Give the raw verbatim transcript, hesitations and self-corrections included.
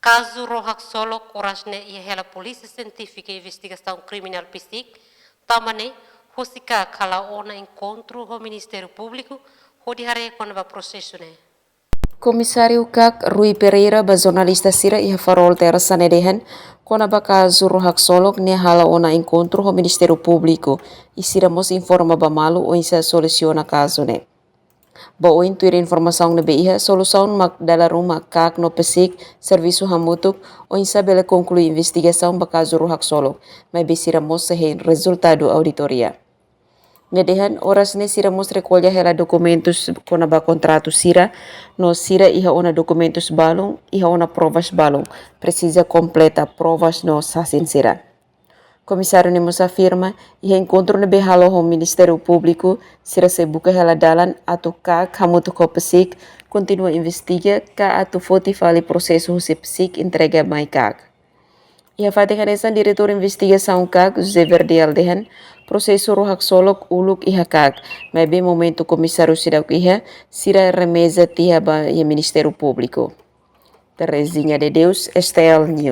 Kazu ró haksolok oras ne'e iha hela Polísia Sientífika Investigasaun Kriminál PSIK, tanba ne'e husi KAK hala'o ona enkontru ho Ministériu Públiku hodi haree kona-ba prosesu ne'e. Komisáriu KAK Rui Pereira ba jornalista sira iha Farol Tersa ne'e dehan, kona-ba kazu ró haksolok ne'e hala'o ona enkontru ho Ministériu Públiku, i sira mós informa ba malu oinsá solusiona kazu ne'e. Ba oin, tuir informasaun ne'ebé iha, solusaun mak dala ruma KAK no PSIK servisu hamutuk oinsá bele konklui investigasaun ba kazu ró haksolok, maibé sira mós sei hein rezultadu auditoria. Nia dehan, oras ne'e sira mós rekolla hela dokumentus kona-ba kontratu sira, no sira iha ona dokumentus balun, iha ona provas balun, presiza kompleta provas no sasin sira. Komisáriu ne'e mós afirma, iha enkontru ne'ebé halo ho Ministériu Públiku, sira sei buka hela dalan atu KAK hamutuk ho PSIK kontinua investiga ka atu foti fali prosesu husi PSIK entrega mai KAK. Iha fatin hanesan, Diretór Investigasaun KAK, José Verdial dehan, prosesu ró haksolok uluk iha KAK, maibé momentu komisáriu seidauk iha, sira remeza tiha ba iha Ministériu Públiku. Terezinha de Deus, STL News.